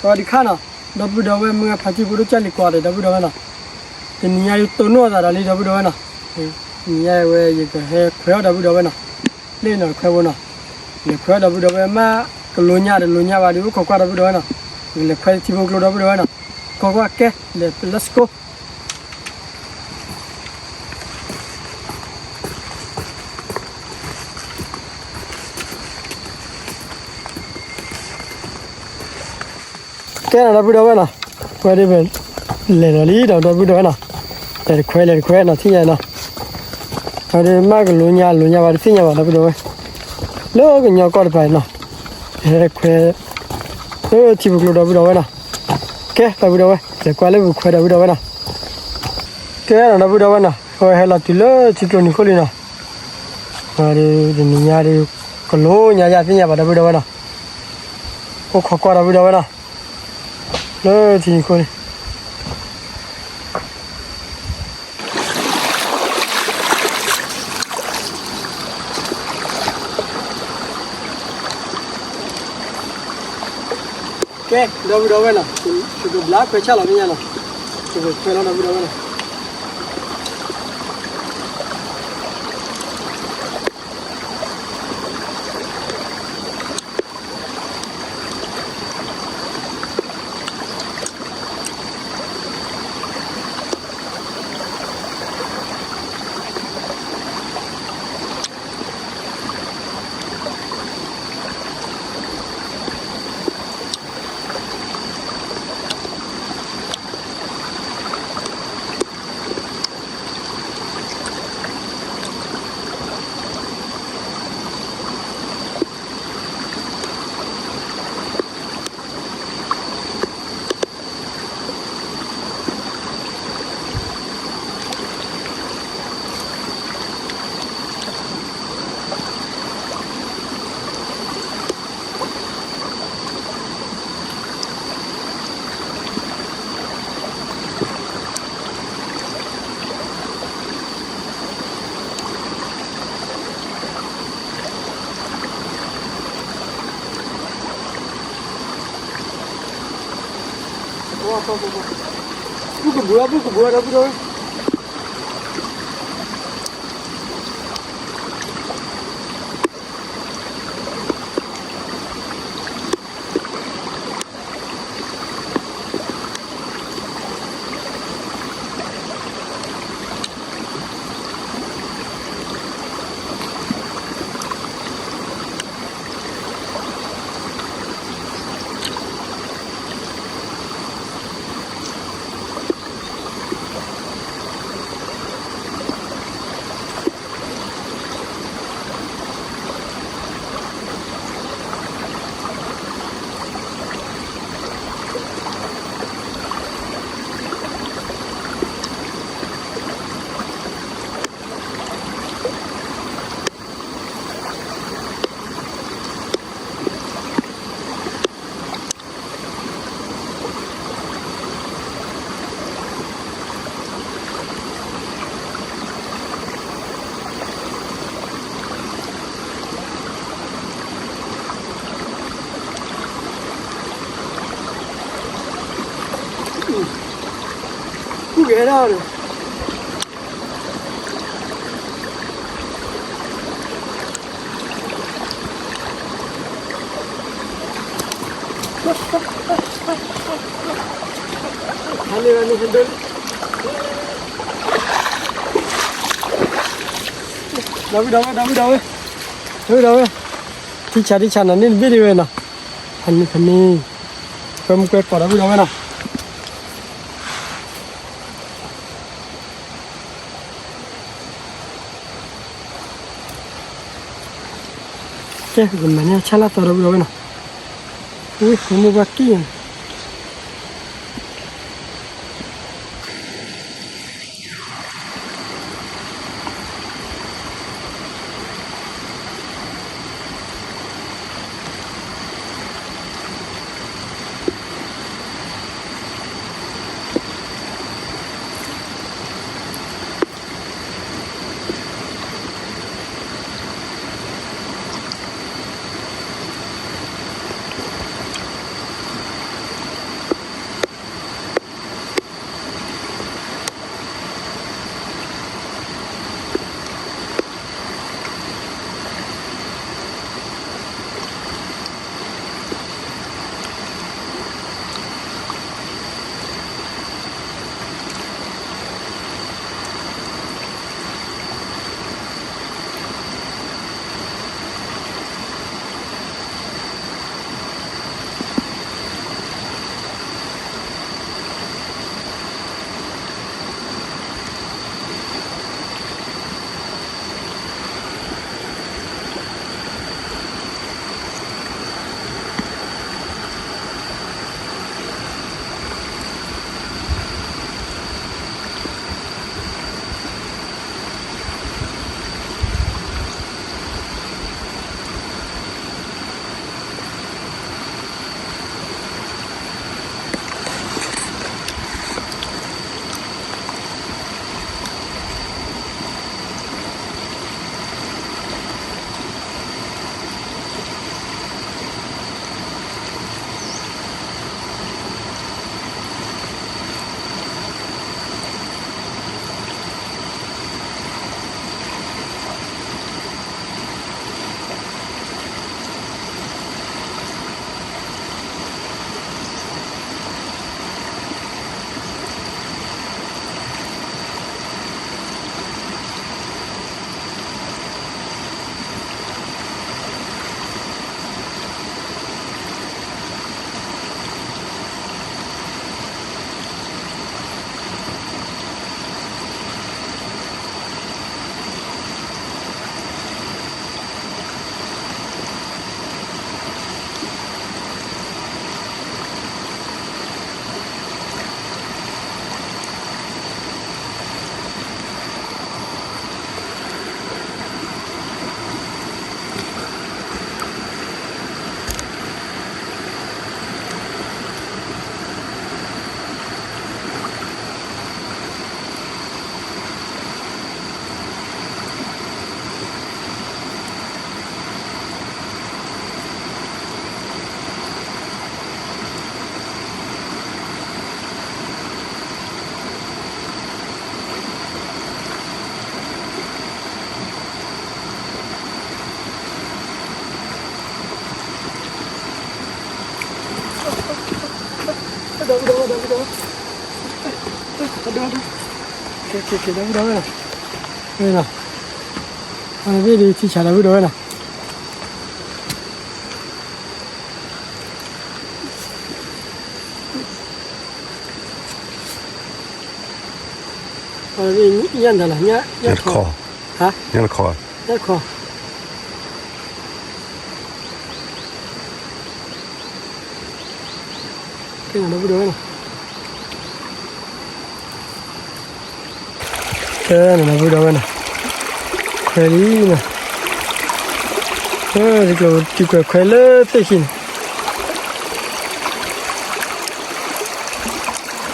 สวัสดีค่ะနီၤ, ဒီပုၢ်ဒီဝဲၢ် မုၢ်ဂၤဖါတံၢ်ဖိဒိၣ်ကၢ်လံၤကွၢ်ဒီး ဒီပုၢ်ဒီဝဲၢ်နီၤ, တနံၤညါယတိၢ်နီၣ်အသးဒီးလံ ဒီပုၢ်ဒီဝဲၢ်နီၤ, တနံၤညါဝဲယကဟဲခွဲးအီၣ်ဒီပုၢ်ဒီဝဲၢ်နီၤ, လၢနီၤခွဲးဖိနီၤ, လဲၤခွဲးအီၣ်ဒီပုၢ်ဒီဝဲၢ် မ့ၢ်ကလိညါဒီးလိညါဘၣ်ဒီး အိၣ်ခိးကွၢ်ဒီပုၢ်ဒီဝဲၢ်နီၤ, လဲၤခွဲးထံဖိကျိဒီပုၢ်ဒီဝဲၢ်နီၤ, ခိးကွၢ်ကဲ လဲၤ let's go. ကဲနီၤ ဒီပုၢ်ဒီဝဲၢ်နီၤ, ဝဲဒၣ် လဲၤလီၤလံဒီး ဒီပုၢ်ဒီဝဲၢ်နီၤ, လဲၤတခွဲး လဲၤတခွဲးနီၤ ထံၣ်ညါနီၤ, ဝဲဒၣ်မ့ၢ်ကလိညါလိညါဘၣ်တသ့ၣ်ညါဘၣ် ဒီပုၢ်ဒီဝဲၢ်, လၢကညီကီၢ်တပၤနီၤ, ဟဲခွဲး လၢထံဖိကျိဒီပုၢ်ဒီဝဲၢ်နီၤ, ကဲ ဒီပုၢ်ဒီဝဲၢ် လဲၤကွၢ်လၢပခွဲးဒီပုၢ်ဒီဝဲၢ်နီၤ, ကဲနီၤ ဒီပုၢ်ဒီဝဲၢ်နီၤ, အဝဲဟဲလီၤတုၤလၢထံကျိနံၤခိၣ်လံနီၤ, ဝဲဒၣ်တနံၤညါဒီး ကလိညါယၤသ့ၣ်ညါဘၣ် ဒီပုၢ်ဒီဝဲၢ်နီၤ, အိၣ်ခိးကွၢ်ဒီပုၢ်ဒီဝဲၢ်နီၤ, လၢထံနံၤခိၣ်န့ၣ် ကဲ ဒီပုၢ်ဒီဝဲၢ်နီၤ, ယကဘျါခွဲးဆၣ်လီၤသ့ၣ်ညါနီၤ, ယကခွဲးလီၤ ဒီပုၢ်ဒီဝဲၢ်နီၤ. ပူၣ်ကဘူးလီၤ ပူၣ်ကဘူးလီၤ ဒီပုၢ်ဒီဝဲၢ်. ပူၣ်ကဲဒၣ်ဒီး ဟဲလၢန့ၣ် ဟဲဒၢ ဒီပုၢ်ဒီဝဲၢ် ဒီပုၢ်ဒီဝဲၢ် ဒီပုၢ်ဒီဝဲၢ် ထံဆးထံဆးနီၤ န့ၣ်တဘ့ၣ်ဒံးဝဲနီၤ ဖဲန့ၣ် ဖဲန့ၣ် ကွဲမုၢ်ကွဲကိး ဒီပုၢ်ဒီဝဲၢ်နီၤ. ကဲ ပကမၤန့ၢ်ဆၣ်လၢသီ ဒီပုၢ်ဒီဝဲၢ်နီၤ. ဝံ မိၢ်ပှၢ်ကံၢ် ဒီပုၢ်ဒီဝဲၢ်, ဒီပုၢ်ဒီဝဲၢ်, ဒီပုၢ်ဒီဝဲၢ်, ကဲ ကဲ ကဲ ဒီပုၢ်ဒီဝဲၢ်နီၤ, ဝဲနီၤ, အဝဲဒၣ်ထံဆး ဒီပုၢ်ဒီဝဲၢ်နီၤ, အဝဲဒၣ်ညၣ်တခီ, ညၣ်တခီ, ညၣ်တခီ, ညၣ်တခီ, ကဲနီၤ ဒီပုၢ်ဒီဝဲၢ်နီၤ, ကဲနီၤ ဒီပုၢ်ဒီဝဲၢ်နီၤ, ခွဲလံနီၤ, တကျိၤတံၤကွဲးခွဲလၢသ့ၣ်ခံန့ၣ်, တံၤ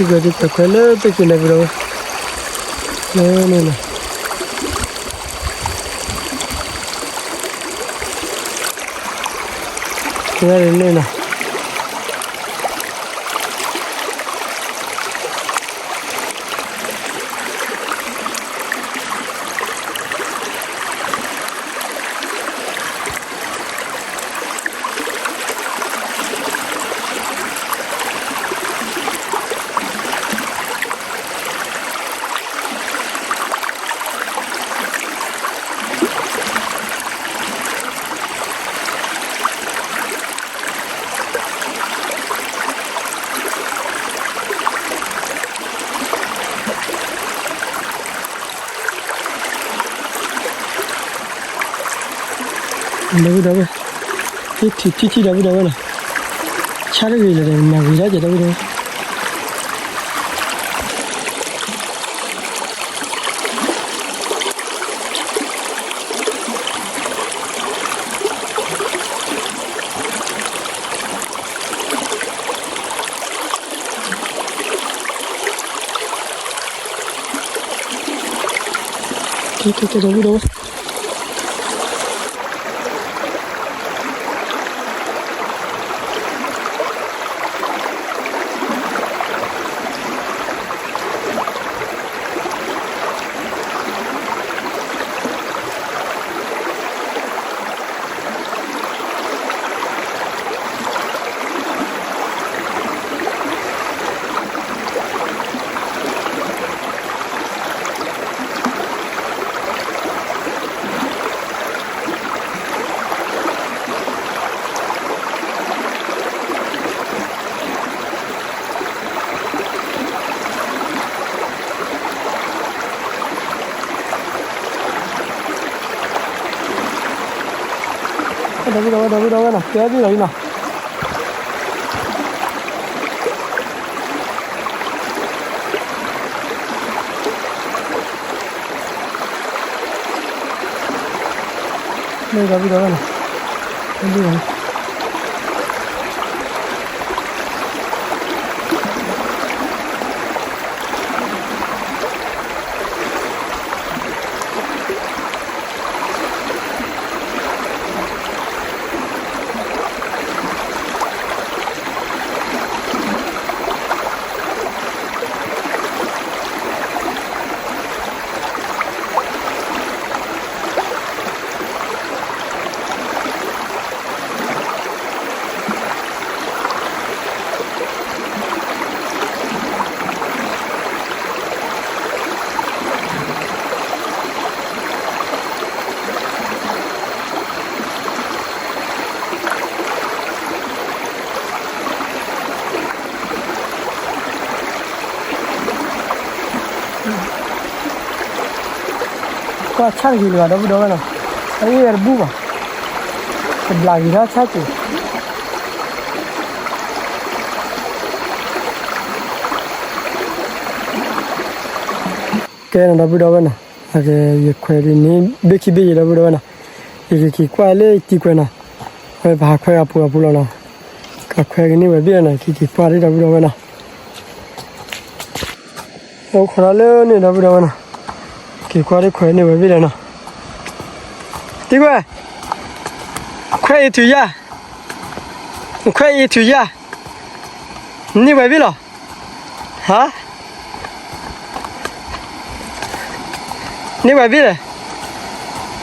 ကွဲးတံၤကွဲးခွဲလၢသ့ၣ်ခံန့ၣ် ဒီပုၢ်ဒီဝဲၢ်, လၢန့ၣ်နီၤ န့ၣ်နီၤ ဒီပုၢ်ဒီဝဲၢ်, ဟ့ၣ်ထံၣ်ထံၣ်ထံၣ် ဒီပုၢ်ဒီဝဲၢ်နီၤ, ဆါတဂ့ၤလၢၤဒီး မၤဂ့ၤဒၣ်က့ၤ ဒီပုၢ်ဒီဝဲၢ်. ကဲ ကဲ ကဲ ဒီပုၢ်ဒီဝဲၢ်. ဒီပုၢ်ဒီဝဲၢ် ဒီပုၢ်ဒီဝဲၢ်နီၤ ကဲဒ်လီၤအံၤနီၤ. မ့ၢ်ဒီပုၢ်ဒီဝဲၢ်နီၤ ဒ်လီၤ. ကွၢ်ဆၣ်တဂ့ၤလၢၤဘၣ် ဒီပုၢ်ဒီဝဲၢ်နီၤ, အအ့ၣ်ဝဲတဘူၣ်ဘၣ်, တဘျးဂ့ၤထီၣ်ဆၣ်က့ၤ. ကဲနီၤ ဒီပုၢ်ဒီဝဲၢ်နီၤ, အကဲ ယခွဲးဒ်န့ၣ် ဘ့ၣ်ခံဘ့ၣ်ယဲ ဒီပုၢ်ဒီဝဲၢ်နီၤ, ယကက့ၤကွၢ်လၢတံၤကွဲးနီၤ, အဝဲပဟးခွဲအပူၤအပူၤလီၤနီၤ, ကခွဲကန့ၢ်ဝဲဘ့ၣ်လီၤနီၤ, ကက့ၤကွၢ်ဒ် ဒီပုၢ်ဒီဝဲၢ်နီၤ. အိၣ်ခိးဒီးလၢန့ၣ် ဒီပုၢ်ဒီဝဲၢ်နီၤ, က့ၤကွၢ်ဒ်ခွဲးန့ၢ်ဝဲဘ့ၣ်လဲၣ်နီၤ. တံၤကွဲး, ခွဲးအံၤထုးယၤ, ခွဲးအံၤထုးယၤ, န့ၢ်ဝဲဘ့ၣ်လီၤ. ဟါ, န့ၢ်ဝဲဘ့ၣ်လဲၣ်,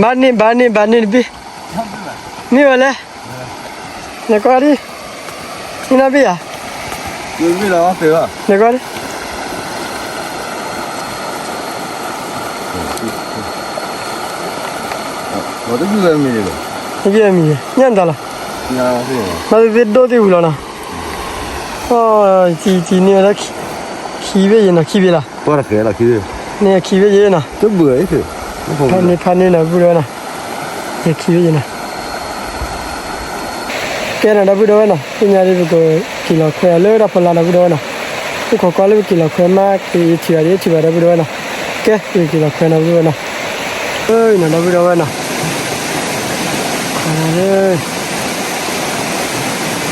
ဘၣ်န့ၢ် ဘၣ်န့ၢ် ဘၣ်န့ၢ်တဘ့ၣ်, မ့ၢ်ဝဲလဲၣ်, နကွၢ်ဒ်, န့ၢ်နီၢ်ဘ့ၣ်ဧါ. မ့ၢ်လီၤသ့ဘၣ်, နကွၢ်န့ၣ်, တဘၣ်မံၤ, ညၣ်နတၢ်လီၤ, မၤသ့သ့ဒိၣ်သ့ဝံၤလီၤနီၤ, အီ စံးစံးန့ၢ်ဝဲဒၣ်, ခံဘ့ၣ်ယဲနီၤ, ခံဘ့ၣ်လီၤ, န့ၣ်ခံဘ့ၣ်ယဲနီၤ, ဖးန့ၢ်ဖးန့ၢ်နီၤ ဒီပုၢ်ဒီဝဲနီၤ, ယခံဘ့ၣ်ယဲနီၤ ကဲနီၤ ဒီပုၢ်ဒီဝဲနီၤ, သ့ၣ်ညါဒ် ပကက့ၤလီၤခွဲးအီၤလၢတၢ်ဖီလာ် ဒီပုၢ်ဒီဝဲနီၤ, အိၣ်ခိးကွၢ်လၢပက့ၤလီၤခွဲးမး က့ၤထံၣ်ဘၣ်ဒ်ထံၣ်ဘၣ် ဒီပုၢ်ဒီဝဲနီၤ, ကဲ ပကက့ၤလီၤခွဲးနီၤ ဒီပုၢ်ဒီဝဲနီၤ, အၢ နီၤ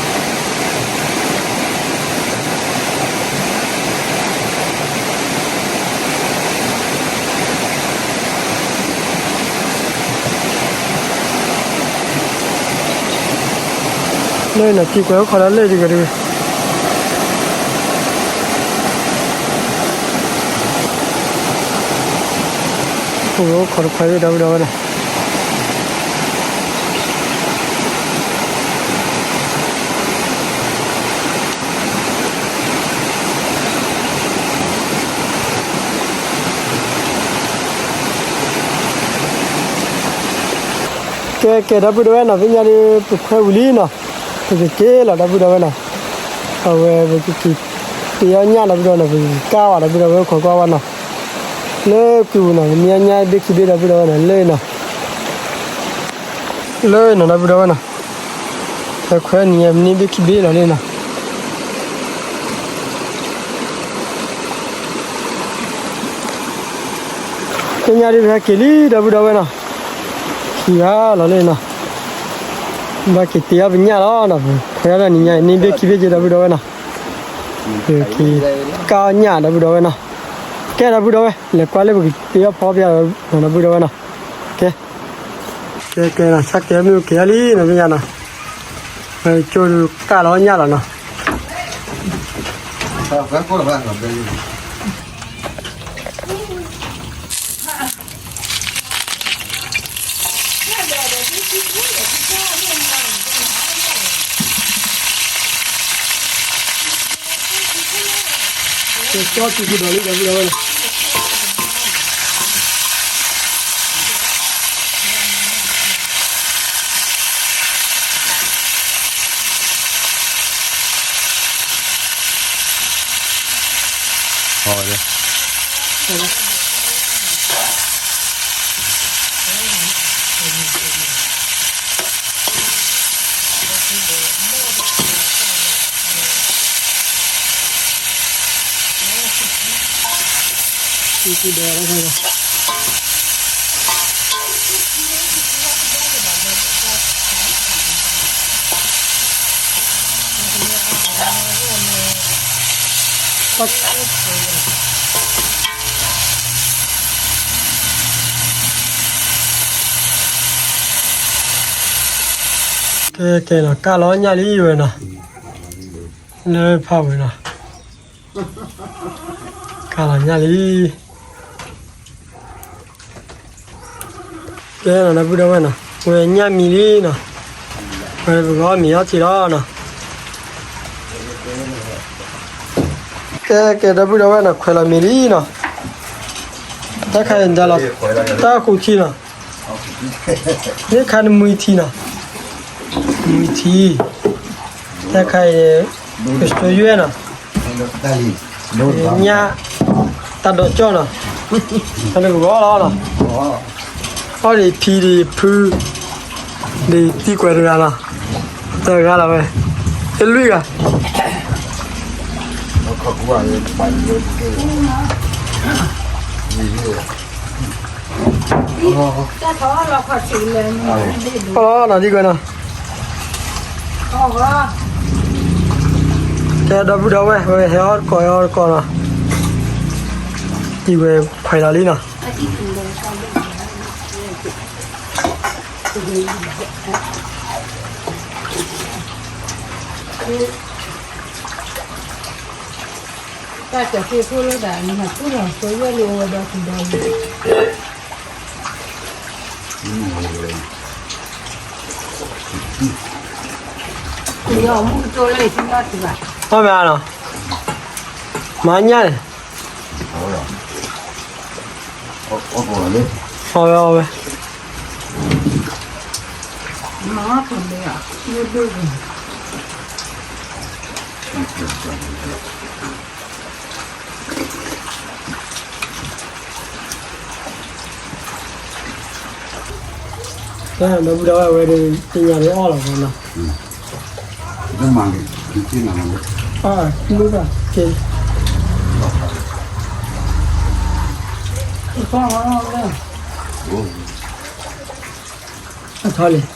ဒီပုၢ်ဒီဝဲနီၤ, လၢနီၤ ထံကွဲးအိၣ်ခိးလၢလၢၢ်ဒ်ဂ့ၤဒ်ဂ့ၤ, အိၣ်ခိးတခွဲးဝဲ ဒီပုၢ်ဒီဝဲနီၤ. ကဲကဲ ဒီပုၢ်ဒီဝဲနီၤ, သ့ၣ်ညါဒ် ပခွဲးဝံၤလံနီၤ, ပကက့ၤလီၤ ဒီပုၢ်ဒီဝဲနီၤ, အဝဲပကက့ၤတ့အီၣ်ညၣ် ဒီပုၢ်ဒီဝဲနီၤ, ပကက့ၤကၢ်ဝဲ ဒီပုၢ်ဒီဝဲ အိၣ်ခိးကွၢ်ဝဲနီၤ, လၢကွံာ်ပူၤနီၤ ပမ့ၢ်အီၣ်ညၣ်ဘ့ၣ်ခံဘ့ၣ် ဒီပုၢ်ဒီဝဲနီၤ, လၢနီၤ လၢနီၤ ဒီပုၢ်ဒီဝဲနီၤ, ပခွဲးနံၤညါ ပန့ၢ်ဘ့ၣ်ခံဘ့ၣ်လီၤလၢနီၤ. သ့ၣ်ညါဒ်ပဟဲက့ၤလံ ဒီပုၢ်ဒီဝဲနီၤ, ခံဂၤလီၤလၢနီၤ, ဘၣ်က့ၤတ့အီၣ်ပညၣ်လီၤနီၤ, ပခွဲးအီၣ်တၢ်နံၤညါ န့ၢ်ဘ့ၣ်ခံဘ့ၣ်က့ၤ ဒီပုၢ်ဒီဝဲနီၤ, ပက့ၤကၢ်အီၣ်ညၣ် ဒီပုၢ်ဒီဝဲနီၤ, ကဲ ဒီပုၢ်ဒီဝဲ လဲၤကွၢ်လၢပကတ့အီၣ်ဖီပျၢ် ဒီပုၢ်ဒီဝဲနီၤ, ကဲ ကဲကဲနီၤ ဆၣ်ကဲမ့ၢ်က့ၤအီၤလံနီၤ သ့ၣ်ညါနီၤ, ကၠိကၢ်လီၤညၣ်လီၤနီၤ. ကၠီတုၤကဒီးလံ ဒီပုၢ်ဒီဝဲနီၤ. ကဲကဲနီၤ ကၢ်လီၤညၣ်လံဝဲနီၤ, လၢဖးဝဲနီၤ, ကၢ်လီၤညၣ်လံ. ကဲနီၤ ဒီပုၢ်ဒီဝဲနီၤ, ဝဲညၣ်မံလံနီၤ, ဝဲပကအီၣ်မ့ၤအီထံလီၤနီၤ. ကဲကဲ ဒီပုၢ်ဒီဝဲနီၤ, ခွဲးလီၤမ့ၤလံနီၤ, တၢ်ခါအံၤဒၣ်လီၤ, တၢ်ဃုထံနီၤ, မ့ၢ်ခါနမှံထံနီၤ, မှံထံ, တၢ်ခါအံၤ ကစၢ်ယွဲနီၤ, ညၣ် တၢ်ဒိးကၠီၣ်နီၤ, တၢ်ဒိးကဂီၤလီၤနီၤ, အီၣ်ဒံးဖံဒံးဖု, ဒံးသံကွဲးတဂၤနီၤ, တဂၤလီၤဝဲ, တလွံၢ်ဂၤ လီၤနီၤ ဒ်ကွဲးနီၤ, ကဲဒီပုၢ်ဒီဝဲၢ် ဝဲဟဲအီၣ်တကိး ဟဲအီၣ်တကိးနီၤ, ဒ်ဝဲခွဲးလီၤလံနီၤ. အီၣ်မ့ၢ်အါနီၤ, မၤညၣ်န့ၣ်, အီၣ်ဝဲအီၣ်ဝဲ, တၢ်ဒီပုၢ်ဒီဝဲၢ်ဝဲဒီး သ့ၣ်ညါလၢအီၣ်လီၤနီၤ, မ့ၢ်ဘၣ်, အထီၣ်လံ, တၢ်ထံၣ်တၢ်ထီၣ်ထံၣ်လၢလၢအိၣ်ဒ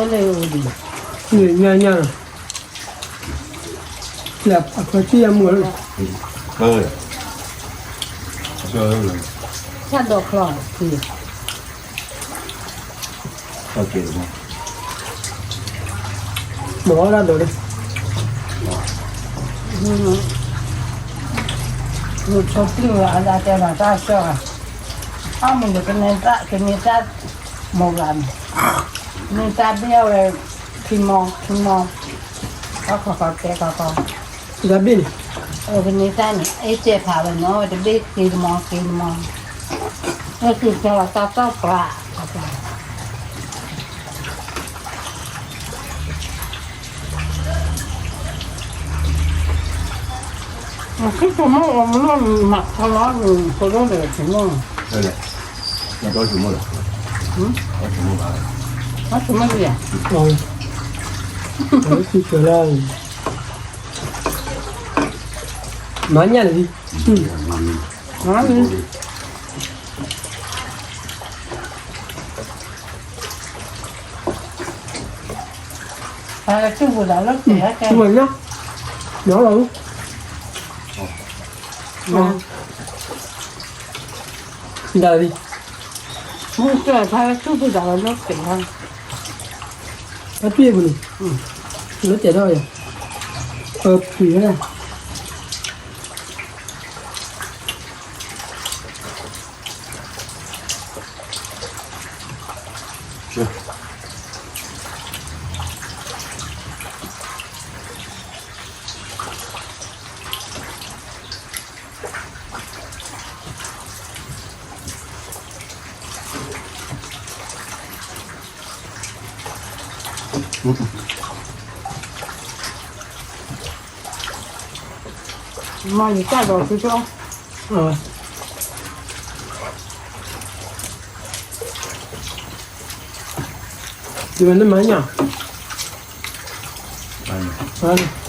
ံး, ညၣ်ညၣ်, လၢအခွဲထံၣ်အမူလၢ, တၢ်ဒိးချီၣ်, မ့ၢ်အီၣ်တၢ်ဒိးလၢ မုၢ်ဆိပျုၢ်အဒၣ်တဲဘၣ်တၢ်ဆၢဂၤ, အမုၢ်ဒီးကန့ၢ်တၢ်, ကန့ၢ်တၢ်မိၢ်ဂၤန့ၣ်, န့ၢ်တၢ်ဘ့ၣ်အဝဲ, ခံမီ, ခံမီ, တၢ်ခီခီတဲခီခီ, တၢ်ဘ့ၣ်န့ၣ်, ကန့ၢ်တၢ်န့ၣ် အဲၣ်တဲဖးဝဲနီၤ ဝဲတဘ့ၣ်က့ၤတမီၤက့ၤတမီၤ, အဲၣ်စံးဆၢတၢ်တီၢ်ပှၤ မ့ၢ်ဆိကမိၣ်အီၤမ့ၢ်နီၢ်မးခီလီၤ ဖိဒိၣ်ဒီးဆိကမိၣ်, ဆိကမိၣ်လီၤ, ဆိကမိၣ်လီၤ, မၤညၣ်န့ၣ်, မၤန့ၣ် ဖဲလၢတူၢ်ပူၤဒီးလၢတ့ၢ်ဟဲကဲ, မၤညၣ်, ညၣ်လီၤ, ဒၣ်လံ, မုၢ်ကၢၢ်ဖဲလၢတူၢ်ပူၤဒီးလၢတ့ၢ်ဟဲ, အပျ့ၢ်ပူၤန့ၣ်, လၢတ့ၢ်ထီၣ်ယၤ, အပျ့ၢ်ဟဲ မၤယတၢ်ဒီးသုကီ, ဒ်ဝဲန့ၣ်မၤညၣ်, မၤ